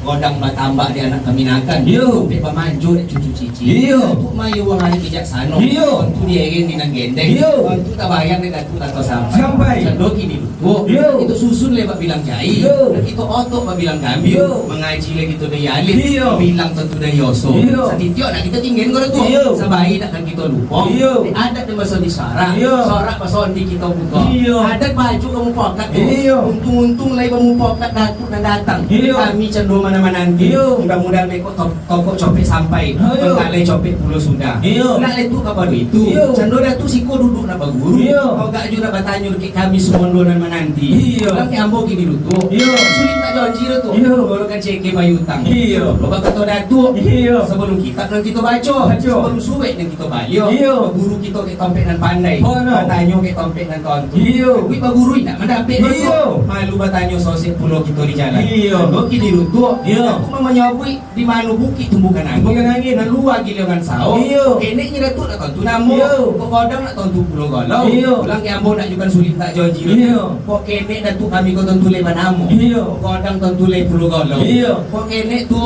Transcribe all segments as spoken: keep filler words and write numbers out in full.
Godang batambak di anak kamanakan. Iyo. Dek bamanjo dek cucu cici. Iyo. Datuak ma iyo urang alim bijaksano. Iyo. Tantu diiringi di nan gendeng. Iyo. Tantu tabayang dek Datuak kato sampai. Sampai. Cando kini Datuak. Iyo. Kito susun lai bak bilang jahia. Iyo. Nan kito otok bak bilang gambia. Iyo. Mangaji lai kito dari alif. Iyo. Bilang tantu dari oso. Iyo. Satitiok nak kito tinggi ko Datuak. Iyo. Sabaik nak kan kito lupo. Iyo. Di adat dan baso di sarak. Iyo. Sarak baso di kito buka. Iyo. Adat baju kamu pakat tu. Iyo. Untung-untung lai kamu pakat Datuak nan datang. Iyo. Kami cando mana mananti. Iyo. Mudah-mudahan meko to-, tokok copek sampai. Iyo. Tanggalai copek pulo sudah. Iyo. Nak letuk kapado itu. Iyo. Cando Datuak siko duduk nak baguru. Iyo. Kok gak juo nak batanyo dek kami sumondo nan mananti. Iyo. Dalam ke ambo kini Datuak. Iyo. Sulik nak janji Datuak. Iyo. Kalau kan ceke bayutang. Iyo. Kalau bakato Datuak. Iyo. Sabalum kitab nan kito baco. Baco. Sabalum suwek nan kito balia. Iyo. Guru kito ke tompek nan pandai. Bana. Batanyo ke tompek nan tontu. Iyo. Tapi baguru indak mandapek Datuak. Iyo. Malu batanyo sosek pulo kito di jalan. Iyo. Kalau kini Datuak. Iyo. Datuak mamanyabuik Di mano bukik tumbuakan angin. Tumbuakan angin. Nan lua giliangan sawo. Iyo. Kok kenek nyo Datuak nak tantu namo. Iyo. Kok godang nak tantu pulo golau. Iyo. Pulang ke ambo nak jukan sulik tak janji. Iyo. Kok kenek Datuak kami ko tantu lai banamo. Iyo. Kok godang tantu lai pulo golau. Iyo. Kok kenek tu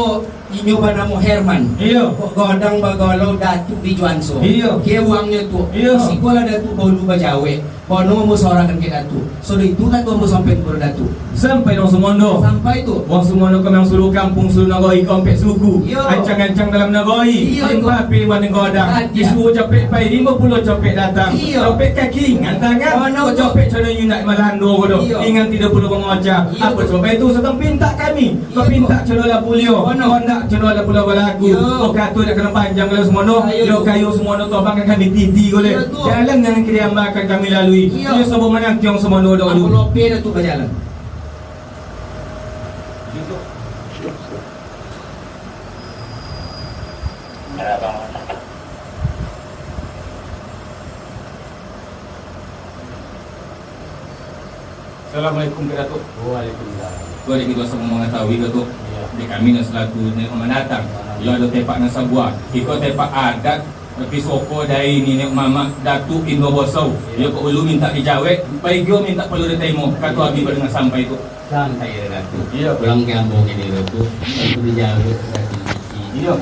inyo banamo Herman. Iyo. Kok godang bagolau Datuak di Juanso. Iyo. Ke uangnyo tu. Iyo. Sikolah Datuak baulu bajawek. Kono ambo sorakan ka Datuak. Sudah itu kato ambo sampai kapado Datuak. Sampai dong sumondo. Sampai tu. Wong sumondo ka mangsuruah kampuang suluah nagori ka ompek suku. Iyo. Ancang-ancang dalam nagori. Iyo, tu. Limpah pi maning godang. Adia. Disuruah capek pai, limo puluah capek datang. Iyo. Capek kaki, ngan tangan. Kono tu. Capek cano nyo nak malando ko do. Iyo. Ingan tidak perlu mangocah. Iyo, tu. Apo coba itu satang pintak kami. Iyo, tu. Pintak cano lah pulio. Kono. Kondak cano lah pulio balaku. Iyo. Ko kato dak kena panjang kalau sumondo. Ayo, tu. Yo kayo sumondo tobang ka kami titi ko le. Iyo, tu. Jalan nan kiriam akan kami lalui. Iyo. Iyo, sabo manang tiong sumondo dahulu. Ambo lope dah tu bajalan. Assalamualaikum, Datuak. Waalaikumsalam. Ko dek kito samo mangatahui, Datuak. Iyo. Dek kami nan salaku niniak mamak datang. Iyo. Iyo ado tepak nan sabuah. Iko tepak adat Tapi soko dari niniak mamak Datuak Indo Bosau, iyo, ka ulu mintak dijawek, pai juo mintak pulo ditarimo, kato abih badangar sampai tu. Sampai, Datuak. Iyo. Pulang ka ambo kini, Datuak. Itu dijawek, Datuak. Iyo.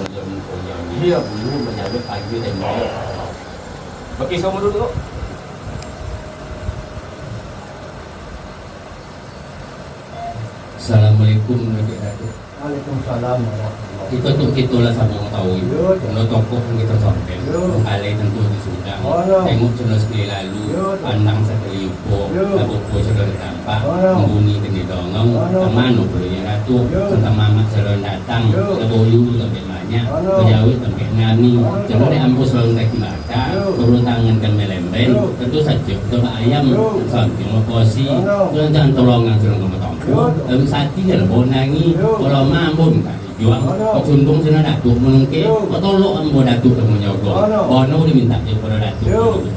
Iyo, bulu bajawek, pai juo tarimo. Bakeh samo dulu, Datuak. Assalamualaikum, Datuak. Waalaikumsalam warahmatullahi. Kito tu, kito lah samo mangatahui. Yo, tu. Kalau tokoh kan kito sampai. Yo. Mangkalai tantu di sudang. Oh, no. Tengok calo sakali lalu, yo, tu. Pandang sakali lupo, yo. Lah buko calo ditampak, oh, no. Mambunyi tadi dongong, oh, no. Tantang mano pulo nyo Datuak, yo. Tantang mamak calo datang, yo. Lah baulu tampek banyak, oh, no. Bajawek tampek nani, oh, no. Calo dek ambo saurang kaki maraca, yo. Turun tangan kan malemben, yo. Tantu sajo kito baayam, yo. Santiang bakosi, oh, no. Tantang tolongan calo Yo. Lalu sati je lah bonangi. Yo. Kalau mambo mintak dijuang, yo. Kok cundung sinan Datuak manungkek, yo. Kok tolok ambo Datuak lah manyogo. Yo, no. Bono dimintak jo pado Datuak. Yo.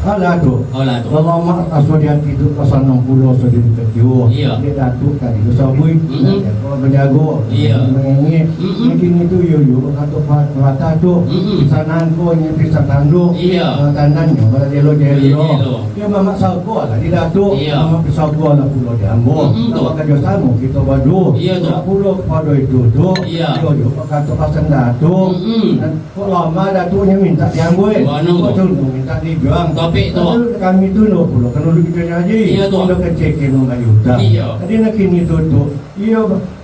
Alah tu. Alah tu. Kalau mak asuah di ati tu, ka sanang pulo sadiri katiwo. Iyo. Dek Datuak tadi tu sabuik. Mm-mm. Dek ko manjago. Iyo. Mangengek. Mm-mm. Mungkin itu yo, yo, kato pa-, patah tu. Mm-mm. Di sanang ko nyo pisang tanduk. Iyo. Ah, tandannyo, kalau jelo-jelo. Jelo-jelo. Yo, mamak sago lah di Datuak, iyo. Mamak sago lah pulo di ambo. Mm-mm, tu. Nak bakajo samo kito baduo. Iyo, tu. Nak pulo kapado itu tu, iyo. Iyo, iyo, bakato pasan Datuak. Mm-mm. Dan kok lama Datuak nyo mintak di ambo, eh. Wah, nang kok tu. Cundung mintak di juang. Topik tu. Padahal kami tu no pulo, kan dulu kito nyo haji. Iyo, tu. Udah kecil kino bayu utang. Iyo. Jadi nak kini tu, tu. Iyo,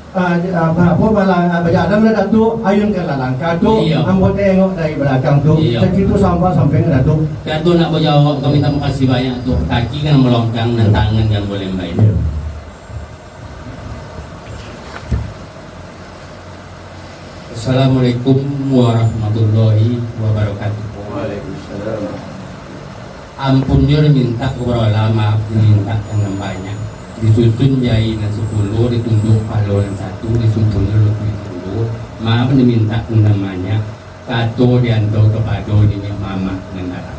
Ah, ah, apo, bala-, ah, bajalan lah Datuak, ayunkanlah langkah tu, iyo. Ambo tengok dari balakang tu, iyo. Sakitu sampai, sampai ka Datuak. Datuak nak bajawab, kami tarimo kasih banyak tu. Kaki kan malongkang, nan tangan kan balembai. Iyo. Assalamualaikum warahmatullahi wabarakatuh. Waalaikumsalam. Ampun jo dimintak, barolah maaf dimintak nan banyak. Disusun jari nan sapuluah, ditunduk palo nan satu, disumpulnyo lutuik nan duo. Maaf dimintak nan banyak, kato dianto kapado niniak mamak nan dalam.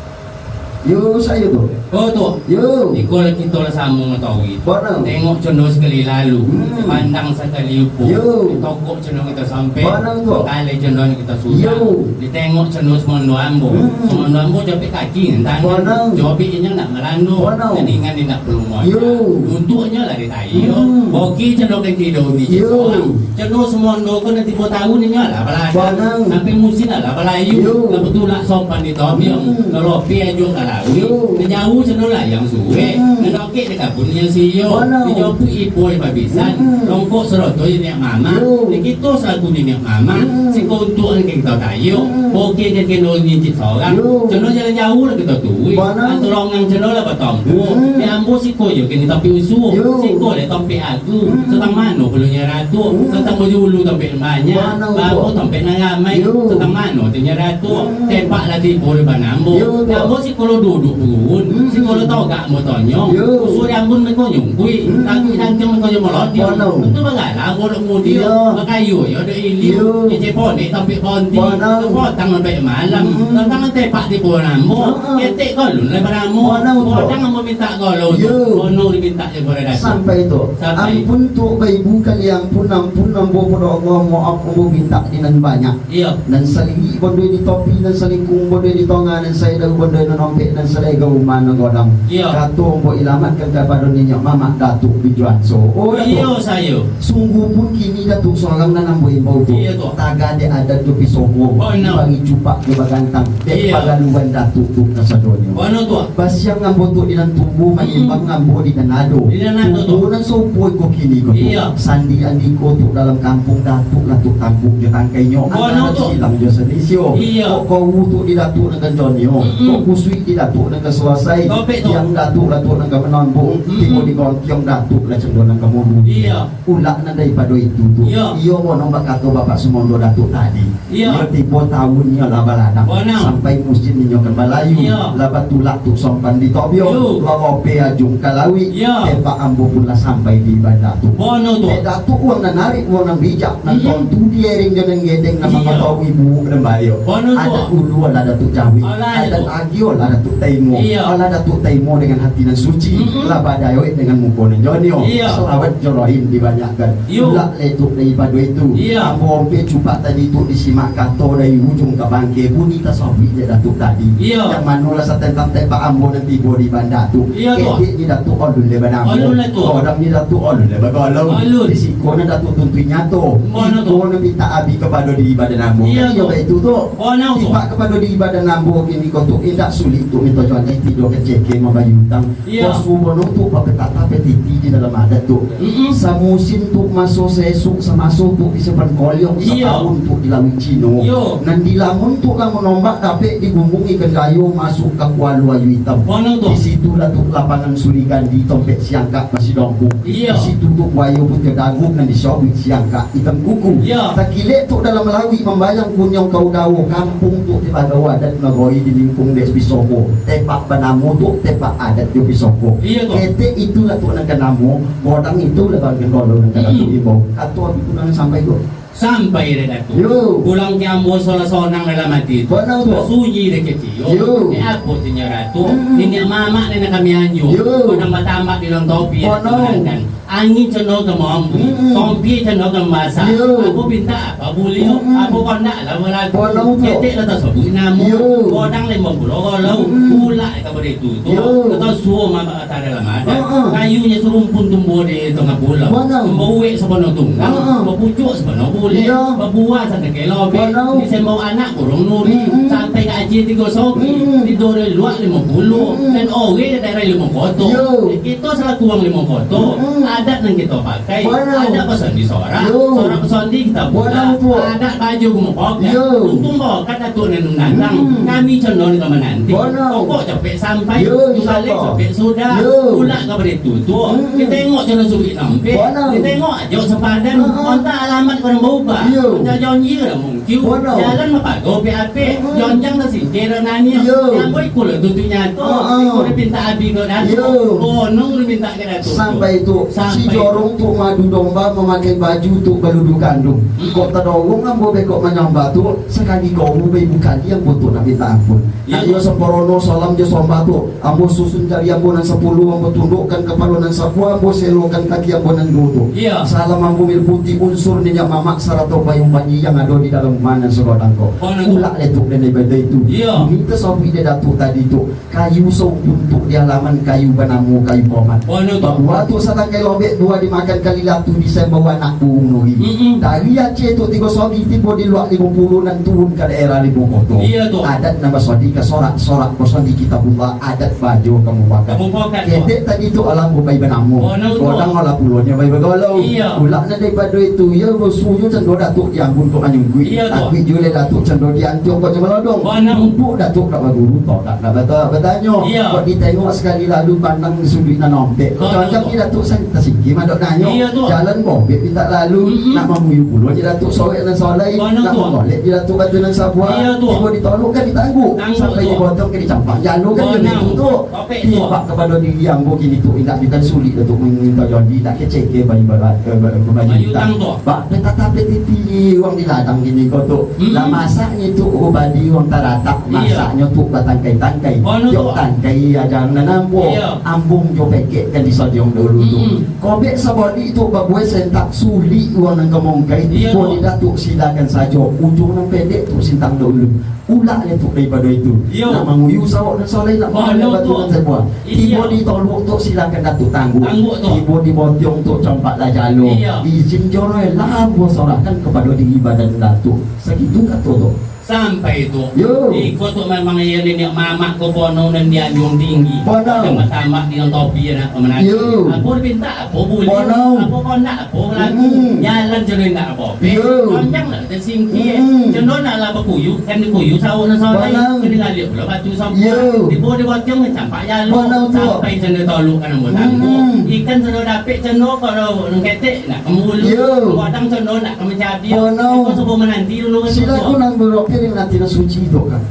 Yo, sayo tu. Oh, tu. Yo. Iko lah kito lah samo mangatahui. Bana. Tengok condo sakali lalu, Hmm. pandang sakali upo. Yo. Tokok condo kito sampai. Bana tu. Kalai condo kito sudah. Yo. Ditengok condo sumando ambo. Hmm. Sumando ambo copik kaki, tangan. Bana. Copik inyo nak malando. Bana. Tandingan indak palumuah. Yo. Untuaknyo lah ditayo. Hmm. Boki condo kaki daun biji Yo. soang. Condo sumando ko nan tibo taun inyo lah baladang. Bana. Sampai musim lah, lah balayu. Yo. Lah batulak sompan di tobiong. Hmm. Lah lopeh ajuang ka lauik. Yo. Nan jauah condo lah yang suwek. Hmm. Nan dokek di kabun yang sio. Bana. Di jopuik ipo di pabisan. Hmm. Longkok saroto niniak mamak. Yo. Di kito salaku niniak mamak. Hmm. Siko untuak nan ka kito tayo. Hmm. Boki nan keno nyincik sorang. Yo. Condo jalan jauah lah kito turuik. Bana. Atau longang condo lah batompuak. Hmm. Di ambo siko jo kini tapi usuh. Yo. Siko dek tompek agu. Hmm. Satang mano pulunyo ratuak. Hmm. Satang bajulu tompek banyak. Bana, Babo Utuak. tompek nan ramai. Yo. Satang mano tinyo ratuak. Hmm. Tepak lah tibo di banambo. Yo, Utuak. Ambo siko lo duduk purun. Hmm. Siko lo togak ambo tonyong. Yo. Usuh di ambun mangko nyungkuik. Hmm. Takuik dangkang mangko nyo malodiang. Bana. Untuak bagala ambo dek mudiang. Yo. Bakayu yo dek iliu. Yo. Kecek ponek tompek bonti. Bana. Potang tompek malam. Hmm. Tantang tepak tibo banambo. Ha. Ketek kolun lah banambo. Bana, Utuak. Potang ambo mintak golo. Yo. Bono dimintak jo pado Datuak. Sampai tu. Sampai. Ampun tu, Bapak Ibu kalian, ampun, ampun, ambo pado Allah, maaf ambo mintak di nan banyak. Iyo. Nan salirik bandai di topi, nan salingkuang bandai di tongah, nan saidau bandai nan ompek, nan salegau umah nan godang. Iyo. Kato ambo ilamatkan kapado niniak mamak Datuak Bijuanso. Oh, Datuak. Iyo, sayo. Sungguahpun kini Datuak sorang nan ambo imbau tu. Iyo, Tuak. Tagak dek adat jo pisoko. Bana. Bagi cupak jo bagantang. Dek Iyo. pagaluan Datuak tu kasadonyo. Bana, Tuak. Basiang ambo tu di nan tumbuah, Mm-mm. manyimbang ambo di nan ado. Di nan ado, Tuak. Tumbuah nan sarupo iko kini ko tu. Iyo. Sandi andiko tu dalam kampuang Datuak lah tu tampuak jo tangkainyo. Bana, Antaro Tuak. silang jo salisio. Iyo. Kok kowu tu di Datuak nan kanconyo. Mm-mm. Kok kusuik di Datuak nan ka suasai. Topik tu. Tiang Datuak, Datuak nan ka manambuang. Mm-mm. Tibo di gontiang Datuak lah cando nan ka mundu. Iyo. Pulak nan daripado itu tu, Iyo. iyo bono bakato Bapak Sumando Datuak tadi. Iyo. Iyo tibo taun inyo lah baladang, Bonang. sampai musim inyo kan balayu, Iyo. lah batulak tu sompan di tobiong, Yo. lah lopeh ajuang ka lauik, Iyo. tepak ambo pun lah sampai di Banda tu. Bono tu. Dek Datuak urang nan arik, urang nan bijak, nan Mm-mm. tontu diering jo nan gedeng, nan Iyo. mangatahui buruak dan baiak. Bono tu. Adat ulu alah Datuak jawek, Alah adat tu. agi alah Datuak taimo, Iyo. alah Datuak taimo dengan hati nan suci, Mm-mm. lah badawek dengan muko nan jonio. Iyo. Salawat jo rohim dibanyak Kan, Yo. pulak letuk daripado itu. Iya. Ambo ompek cupak tadi tu disimak kato dari ujuang ka bangke, bunyi tasabuik dek Datuak tadi. Iya. Yang mano lah satentang tepak ambo nan tibo di Banda tu. Iya, Tuak. Ketek ni Datuak alun le banamo. Alun le, Tuak. Godang ni Datuak alun le bagolong. Alun. Di siko nan Datuak tuntuik nyato. Mano tu? Iko nan pintak abih kapado diri badan ambo. Iya, Kan, iyo Tuak. baitu tu. Mano tu? Tipak kapado diri badan ambo kini ko tu indak sulik tu minto janji tido keceke mambayia utang. Iya. Kok subono tu bapetata petiti di dalam adat tu. Mm-mm. Samusim tu maso saesok, samaso tu disimpan koliong, Iya. satahun tu di Lauik Cino. Yo. Nan di lamun tu lamun ombak dapek digunggung ikan gayo masuk ka kualo ayu itam. Mano tu? Di situ lah tu lapangan Suligandi tompek siangkak masih dongkung. Iya. Di situ tu buayo pun tadaguak nan disobik siangkak itam kuku. Iya. Takilek tu dalam lauik mambayang kuniang ka udawo, kampuang tu di Bagawa adat nagori di lingkung dek Pisoko. Tepak banamo tu, tepak adat jo Pisoko. Iya, Tuak. Ketek itulah tu nan ka namo, godang itulah bagian golo nan ka Mm-mm. Datuak imbau. Kato abih tu nan sampai tu. Sampai dek Datuak. Yo. Pulang ka ambo solah sonang dalam ati tu. Mano tu? Sunyi dek kecil. Yo. Dek apo tu nyo Datuak? Mm-mm. Niniak mamak nan kami anjua. Yo. Godang batambak di dalam topi. Mano? Kan. Angin cando ka maambuih, Mm-mm. tompie cando ka mambasah. Iyo. Apo pintak, apo buliah, Mm-mm. apo kondak lah balaku. Mano tu? Ketek lah tasabuik namo. Iyo. Godang limo puluah golo, Mm-mm. pulak ka baritu tu. Iyo. Kata suo mamak kata dalam adat. Mm-mm. Kayunyo sarumpun tumbuah di tangah pulau. Mano? Bauwek sabana tunggang, Mm-mm. bapucuak sabana bulek, Iyo. babuah satangkai lobek. Mano? Disembau anak burung nuri, Mm-mm. sampai ka aji tigo sogi, Mm-mm. di dore luak limo puluah, Mm-mm. dan ore di daerah limo koto. Iyo. Kito salaku urang limo koto, Mm-mm. adat nan kito pakai, Mano? adat basandi sorak, Yo. sorak basandi kita Mano pulang, tu? adat baju gumo poket, Yo. untuang bakat Datuak nan datang, Mm-mm. kami condong ka mananti, Mano? pokok capek sampai, Yo, balik insya Allah. capek sudah, Yo. pulak ka baritu tu, Mm-mm. kita tengok condong surik nampek, Mano? kita tengok ajo sapadan, Mm-mm. ontak alamat ka urang Ubah. Iyo. Macam janji lah mungkin. Bono. Jalan mapago apek-apek. Mm-mm. Jonjang lah singkir lah nangih. Iyo. Yang kau ikut lah tutup nyato. Ah, ah. Ikut lah pinta abi kau dah. Iyo. Gonong lah minta ke Datuak tu. Sampai tu, si Jorong tu madu domba mamakai baju tu baludu kanduang. Mm-mm. Kok tadorong ambo bekok manyambah tu, sakali kau bai bukali ambo tu nak minta ampun. Iyo. Nak iyo samparono salam jo sombah tu. Ambo susun jari ambo nan sapuluah, ambo tundukkan kapalo nan sabuah, ambo selokan kaki ambo nan duo tu. Iyo. Salam ambo miliputi unsur niniak mamak sarato payuang panji yang ado di dalam rumah nan sagodang ko. Bana tu. Ulak letuk den daripada itu. Iyo. Bumi tasabuik dek Datuak tadi tu, kayu sauntuntuk di halaman kayu banamo kayu komat. Bana tu. Babuah tu satangkai lobek, buah dimakan kalilatu, disembau anak burung nuri. Mm-mm. Dari Aceh tu tigo sodi tibo di luak limo puluah nan turun ka daerah limo koto. Iyo tu. Adat nan basodi ka sorak, sorak basodi Kitabullah, adat bajo ka mufakat. Ka mufakat, Tuan. Ketek tadi tu alah bubai banamo. Oh, no, Tuan. Godang alah pulonyo bai bagolong. Iya. Ulak nan daripado itu, iyo bosunyo cando Datuak di anggun kok manyungkuik. Iya, Tuan. Takuik juo dek Datuak cando di antiong kok nyo malodong. Oh, no. Duduak Datuak dak baguru, todak dak bata-, batanyo. Iya. Kok ditengok sakali lalu pandang di suduik nan ompek. Kok cocok di Datuak san-, tasingkir mandok nanyo. Iya, Tuan. Jalan bobek pintak lalu, mm-mm, nak mamuyu pulo di Datuak sorek nan solai, oh, no, nak Tuan, mangolek di Datuak batu nan sabuah. Iya, Tuan. Tibo ditolok kan ditangguak. Tangguak, Tuan. Sampai dibotong ka dicampak jalo kan. Oh, no. Begitu tu. Topek, Tuan. Timbak kapado diri ambo kini tu, indak bukan sulik Datuak maminta jodi, indak kecek ke bagi balat, eh, ba-, ba-, bagi utang. Utang, Tuan. Ba-, petata petiti urang di ladang kini ko tu. Mm-mm. Lah masaknyo tu ubadi urang taratak, iya, masaknyo tu batangkai-tangkai. Oh, no, Tuan. Tiok tangkai aja nan ambo, iya, ambuang jo pekek kan disodiong dahulu tu. Mm-mm. Kobek sabalik tu babuai sentak, sulik urang nan ka maungkai. Iya, Tuan. Tibo di Datuak silakan sajo, ujuang nan pendek tu sintang dahulu. Ulak letuk daripado itu. Iyo. Nak manguyu sawok nan solai, nak manggaleh batu nan sabuah. Iyo. Tibo ditolok tu silakan Datuak tangguak. Tangguak tu. Tibo dibotiong tu campak lah jalo. Iyo. Izin joroi lah ambo sorahkan kapado diri badan Datuak. Sagitu kato tu. Sampai tu. Yo. Iko tu memang iyo niniak mamak ko bono nan dianjuang tinggi. Bono. Tambah-tambah dengan topi anak pemenanti. Yo. Apo dipinta, apo buliah, bono, apo kondak, apo laku. Mm-mm. Jalan cando indak apo. Iyo. Panjang lah. Tasingkir. Mm. Cando nak lah bakuyu, kan dikuyu sawok nan solai, bono, kan digaliak pulo batu sabuah. Iyo. Tibo di batiang, campak jalo. Bono tu. Sampai cando tolok kan ambo tangguak. Mm. Ikan cando dapek, cando kalau nan ketek, nak ka mulu. Iyo. Godang cando nak ka mancabiak. Bono. Iko subuah mananti dulu kan. Silakan nang berokir yang nanti nan suci tu kan.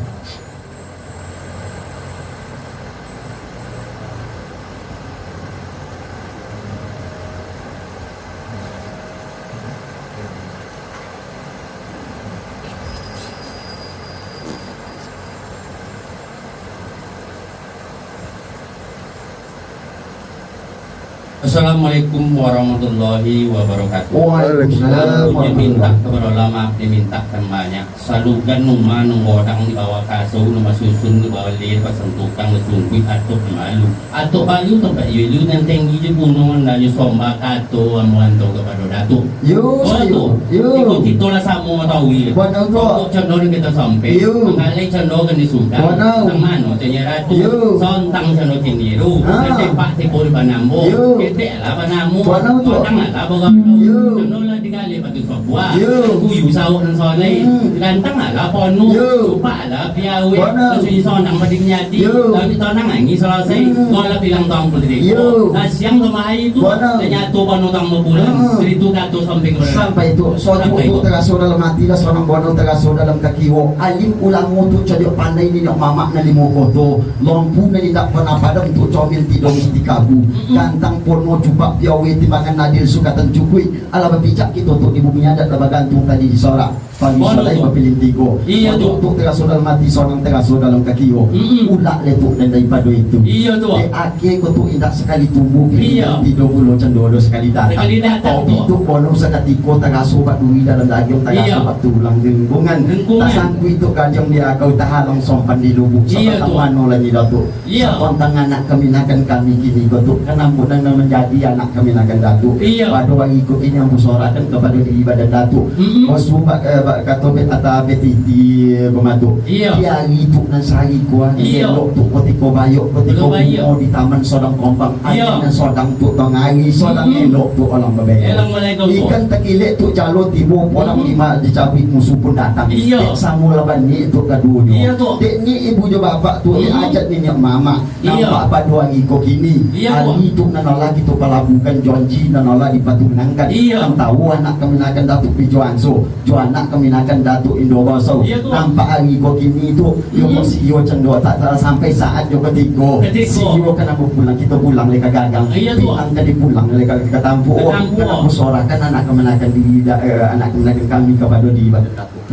Assalamualaikum warahmatullahi wabarakatuh. Waalaikumsalam. Punya mintak kapado ulama, dimintakkan banyak. Salugan rumah nan godang di bawah kasur, nan basusun di bawah lir, basantukan, basungkuik, atok nan balu. Atok balu tampek ilu nan tinggi jo gunuang, nan yo sombah kato ambo anto kapado Datuak. Yo, oh, sayo. Tu. Yo. Iko kito lah samo matahui. Bono tu. Pokok cando nan kito sampai. Yo. Manggaleh cando kan disukan. Bono. Tang mano tanyo Datuak. Yo. Sontang cando kini tu. Ha. Nan tepak tibo di banambo. Yo. Ketek lah banamo. Bono tu. Godang lah bagalo. Yo. Cando lah digaleh batu sabuah. Yo. Kuyu sawok nan solai. Hmm. Gantang lah pono. Yo. Supak lah piawai. Bono. Sunyi sonang padi manyadi. Yo. Tapi tonang angin salasai. Hmm. Kau lah bilang tong putri. Yo. Lah siang ka maai tu. Bono. Tanyato bono tang bapulang. Hmm. Saritu kato sampai ka. Sampai tu. Sojuk tu taraso dalam ati lah, sonang bono taraso dalam kaki wok. Alim ulamo tu cadiak pandai niniak mamak nan limo koto. Lampu nan indak panah padam tu comil tidong siti kabu. Mm-mm. Gantang pono jubak piawai timbangan adil sukatan cukuik. Alah bapijak kito tu di bumi adat lah bagantuang tadi di sorak. Pagi solai bapilin tigo. Iyo tu. Sojuk tu taraso dalam ati, sonang taraso dalam kaki wok. Mm-mm. Ulak letuk nan daripado itu. Iyo tu. Dek ake ko tu indak sakali tumbuah, iyo, tido pulo cando do sakali datang. Sakali datang tu. Kopi tu bono sakatiko taraso bak duri dalam dagiang, taraso bak tulang dengkungan. Dengkungan. Tasangkuik tu gajang di akau, tahalang sompan di lubuk. Iyo tu. Sabatang mano lai Datuak. Iyo. Sakontang anak kaminakan kami kini ko tu, kan ambo nan manjadi anak kaminakan Datuak. Iyo. Pado ari ko kini ambo sorahkan kapado diri badan Datuak. Mm-mm. Basuo bak, eh, bak kato bet ata bet titi, eh, pematu. Iyo. Di ari tu nan sahari ko, ah, iyo, elok tu kutiko bayok, kutiko bungo di taman sodang kombang, iyo, ari nan sodang tu tangah ari, sodang, mm-mm, elok tu alam babelok. Alam babelok tu. Ikan takilek tu jalo tibo, pulang, mm-mm, lima dicabuik musuh pun datang. Iyo. Dek samo laban ni tu kaduonyo. Iyo tu. Dek ni ibu jo bapak tu, mm-mm, dek ajat niniak mamak. Iyo. Nampak pado ari ko kini. Iyo. Ari tu nan alah kito palabuhkan, janji nan alah dipatunangkan. Iyo. Antaro anak kaminakan Datuak Pijuang So, jo anak kamanakan Datuak Indo Boso. Iyo, tu. Nampak ari ko kini tu, yo, hmm, kok sio cando tak salah sampai saat jo katiko. Katiko. Sio ka namo pulang, kito pulang lai ka gagang. Iyo, tu. Pinang ka dipulang lai ka, ka tampuak. Ka tampuak. Ka namo sorakan anak kamanakan di, da-, eh, anak kamanakan kami kapado di Badan Datuak.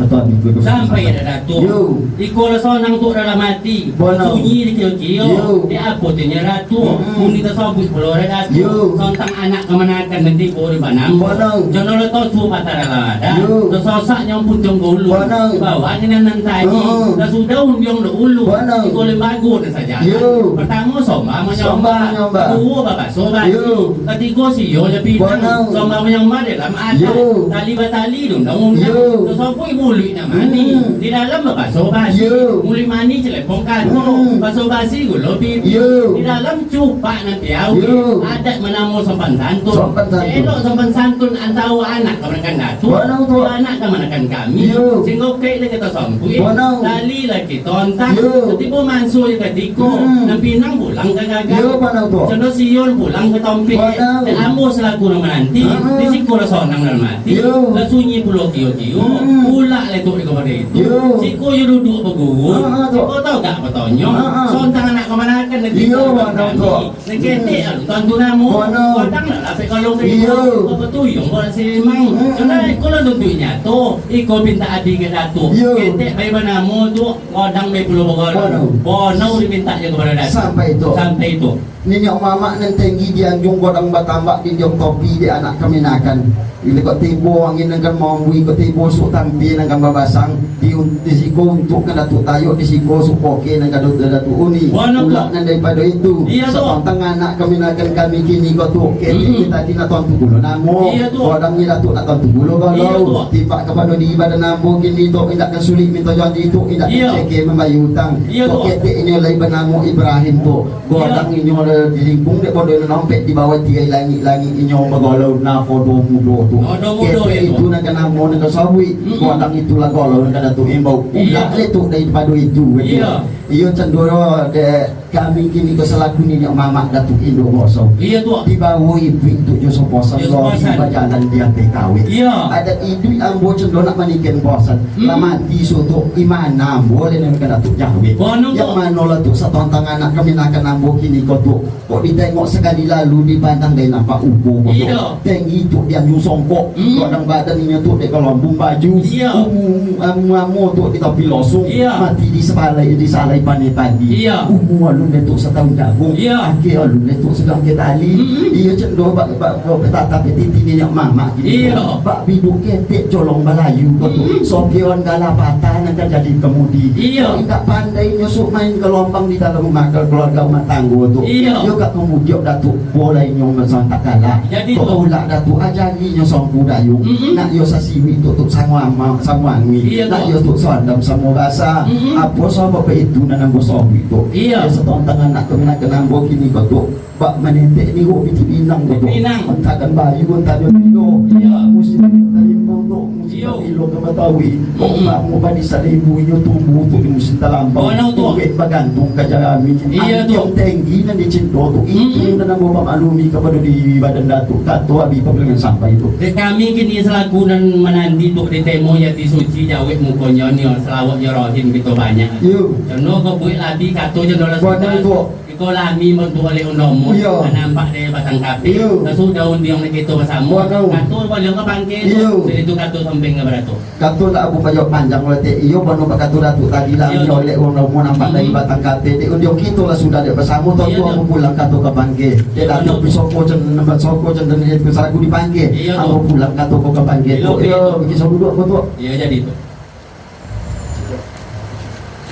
Sampai ado Datuak. Yo. Iko lah sonang tu dalam ati. Bono. Sunyi di kio-kio. Yo. Di apo tu nyo Datuak? Mm-mm. Muni tasabuik pulo ado Datuak. Yo. Sontang anak kamanakan nanti bori banam. Bono. Jono lo tosu patah dalam ada. Yo. Tasosak nyo puntiang gulu. Bono. Bawa ni nan tadi. Mm-mm. Dah sudah undiang dahulu. Bono. Iko lembago dah saja. Yo. Pertama somba manyomba. Somba manyomba. Kedua babaso basi. Yo. Katigo sio lah pinang. Bono. Somba manyomba dalam adat. Yo. Tali batali undang-undang. Yo. Tasabuik buluik mani. Hmm. Di dalam babaso basi. Yo. Muluik mani celepon kato. Hmm. Baso basi gulo pipi. Yo. Di dalam cupak nan piawai. Yo. Adat manamo sopan santun. Sopan santun. Elok sopan santun antaro anak kamanakan Datuak. Bono tu. Anak kamanakan kami. Yo. Singgo kek dek kito sampuik. Bono. Tali lagi tontang. Yo. Tibo manso di katiko. Hmm. Nan pinang pulang ka gagang. Yo, bono tu. Cando sio pulang ka tompik. Bono. Dek ambo salaku nan mananti. Ha, ha. Di siko lah sonang dalam ati. Yo. Lah sunyi pulo kio-kio. Hmm. Ulak letuk di kamari itu. Yo. Siko yo duduak baguru. Ha, ha, tu. Siko togak batonyo. Ha, ha. Sontang anak kamanakan nanti. Iyo, bono tu. Nan ketek lalu tantu namo. Bono. Godang lah lapek kalong ka. Iyo. Kau batuyung kau nasi limang. Hmm. Cuma iko lah tuntuiknyo tu. Iko pintak ati ka Datuak. Iyo. Ketek bae banamo tu. Godang bae pulo bagolong. Bono. Bono dipintak je kapado Datuak. Sampai tu. Sampai tu. Niniak mamak nan tenggi di anjuang godang batambak di anjuang topi di anak kamanakan. Iko tibo angin nan kan mambui, iko tibo suok tampia nan kan babasang, di, di siko untuak ka Datuak Tayok, di siko suok poke nan ka Datuak, Datuak Uni. Bono tu. Ulak nan daripado itu, iyo tu. Satantang anak kamanakan kami kini ko tu, ketek, mm-mm, tadi nak tantu pulo namo. Iyo tu. Godang ni Datuak nak tantu pulo. Iyo tu. Timbak kapado di badan ambo kini tu, indak kan sulik minta janji tu, indak kan, iyo, ceke mambayia utang. Iyo tu. Ketek inyo lai banamo Ibrahim tu. Godang inyo lah dilingkung dek bondo nan ompek di bawah tirai langik-langik inyo bagolong nakodo mudo tu. Nakodo mudo. Ketek itu nan ka namo nan ka sabuik. Mm-mm. Godang itulah golong nan ka Datuak imbau. Iyo. Ulak letuk daripado itu, betul. Iyo. Iyo canduro dek kami kini ko salaku niniak mamak Datuak Indo Boso. Iyo tu. Dibawo ibuik tu jo soposan. Jo soposan. Lori bajalan di ateh kawik. Iyo. Adat iduik ambo cando nak manikian bosan. Hmm. Lah mati suok tu, iman ambo lai nan ka Datuak jawek. Bono tu. Yang mano lah tu satantang anak kamanakan ambo kini ko tu. Kok ditengok sakali lalu dipandang dari nampak ubo ko tu. Iyo. Tenggi tu di anjuang songkok. Hmm. Godang badan inyo tu dek kalombung baju. Iyo. Umu, amu-amu tu di tapi losong. Iyo. Mati di sapalai, di salai paneh padi. Iyo. Umu alun lai tu satahun jagung. Iyo. Aki alun lai tu sagangkeh tali. Hmm. Iyo cando bak, bak, bak, batatap titi niniak mamak. Iyo. Bak biduk ketek colong balayu ko tu. Mm-mm. Sopion galapatan nan ka jadi kamudi. Iyo. Indak pandai nyo suok main galombang di dalam rumah, ka-, kaluarga rumah tanggo tu. Iyo. Iyo ka kamudi Datuak bolai nyo masantak galak. Jadi tu. Kok ulak Datuak ajali nyo songku dayung. Mm-mm. Nak iyo sasiwik tu, tu samo ama-, samo angui. Iyo tu. Nak iyo tu sondam samo basa. Mm-mm. Apo sabab itu nan ambo sabuik tu. Iyo. Iyo, satantang anak tu minangan ambo kini ko tu. Bak manetek ni, wak, pitih pinang ko tu. Pitih pinang. Antah kan bayu, antah jo tido. Iyo. Musim talimbau tu, musim, iyo, tilo ka Batawi. Kok, mm-mm, bak mau padi saribu inyo tumbuh tu di musim talampau. Bono tu. Duit bagantung ka jarami. Iyo tu. Antiong tenggi nan dicinto tu. Mm-mm. Itu nan ambo pamaklumi kapado di badan Datuak. Kato abi pabilangan sampai tu. Dek kami kini salaku nan mananti tu di temo ati suci jawek mukonyo nio salawat jo rohim kito banyak. Iyo. Cando ko buek labi kato cando lah. Bono sudah. Tu. Iko lami bantuak oleh undomo, iyo, ka nampak dari batang kape. Iyo. Kasudah undiang nan kito basamo. Waduh. Kato baliau ka pangke tu. Iyo. Sudah itu kato samping ka barato. Kato ndak abu pajak panjang lah, Tek. Iyo, bano bakato Datuak tadi lah. Iyo. Oleh undomo nampak dari, hmm, batang kape. Dek undiang kito lah sudah dek basamo, tu, iyo, tu, tu, ambo pulang kato ka pangke. Dek, iyo, Datuak, tu, pisoko cen, nambah soko cen, dan itu salaku di pangke. Iyo, tu. Ambo pulang kato ko ka pangke. Iyo, tu. Iyo, tu. Bagi sauduk ko tu. Iyo, jadi tu.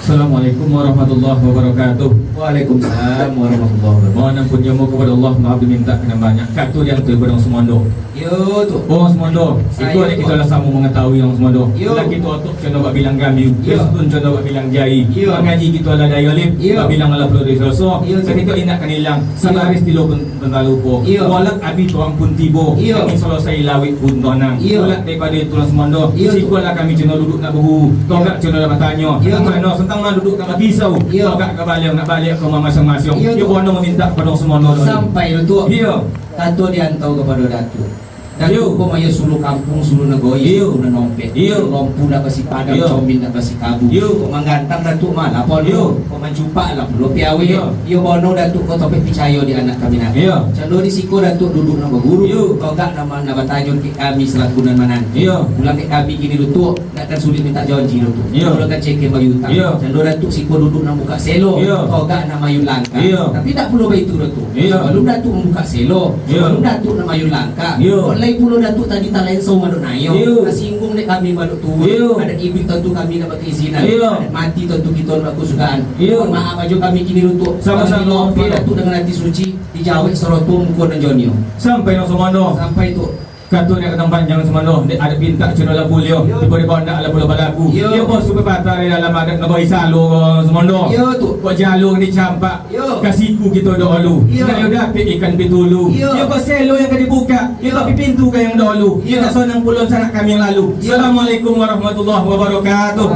Assalamualaikum warahmatullahi wabarakatuh. Waalaikumsalam warahmatullahi wabarakatuh. Mohon ampun jamo kapado Allah, maaf dimintak ka nan banyak. Kato diantua urang Sumondo. Yo, tu. Urang Sumondo, iko dek kito lah samo mangatahui urang Sumondo. Yo. Lah kito otok cando bak bilang gambia, yo, dusun cando bak bilang jari. Yo. Mangaji kito lah dari alif, yo, bak bilang lah pulo dari saloso. Yo, tu. Sakito indak kan ilang, yo, sabaris tilo pun tantalupo. Iyo. Walak abih tu ampun tibo. Iyo. Kami salasai lawik pun tonang. Iyo. Walak daripado itu lah Sumondo. Iyo, tu. Sikolah kami cino duduk nak bahu. Iyo. Togak cino nak batanyo. Iyo, tu. Mano santang mano duduk nak babisau. Iyo. Togak ka baliau nak baliak ka rumah masiang-masiang. Iyo, tu. Iyo, bono mamintak pado Sumondo tu. Sampai tu, tu. Iyo. Kato diantau kapado Datuak. Datuak ko mayo suluah kampuang, suluah nagari, suluah nan ompek. Iyo. Lompu nak basipadang, iyo, comin nak basikabu. Iyo. Kok manggantang Datuak mah lapor. Iyo. Kok mancupak lah pulo piawai. Iyo. Iyo bono Datuak ko topek picayo di anak kami nanti. Iyo. Cando di siko Datuak duduak nan baguru. Iyo. Togak nan ma-, nan batanyo dek kami salaku nan mananti. Iyo. Pulang dek kami kini Datuak, ndak akan sulik mintak janji Datuak. Iyo. Pulang ka cekeh bayutang. Iyo. Cando Datuak siko duduak nan bukak selo. Iyo. Togak nan mayun langkah. Iyo. Tapi ndak pulo baitu Datuak. Iyo. Sabalum Datuak mambukak selo, iyo, sabalum Datuak nan mayun langkah, iyo, kok lai pulo Datuak tadi talenso mandok nayo, iyo, tasingguang dek kami mandok tuo, iyo, adat iduik tantu kami ndak bakaizinan, iyo, adat mati tantu kito ndak bakusukaan. Iyo. Mohon maaf ajo kami kini Datuak. Samo-samo, kami milo Datuak dengan ati suci, dijawek saroto muko nan jonyo. Sampai no sumando. Sampai tu. Kato ndak ka panjang sumando, dek adat pintak ciro lah bulio, iyo, tibo di pondak lah pulo balaku. Iyo. Iyo, bosu pepatah di dalam adat nagari salo sumando. Iyo, tu. Kok jalo dicampak, iyo, ka siku kito dahulu. Iyo. Nak yo dapek ikan pitulu. Iyo. Iyo, kok selo nan ka dibukak, iyo, iyo, tapi pintu ka nan dahulu. Iyo. Kito sonang pulang sanak kami nan lalu. Iyo. Assalamualaikum warahmatullahi wabarakatuh.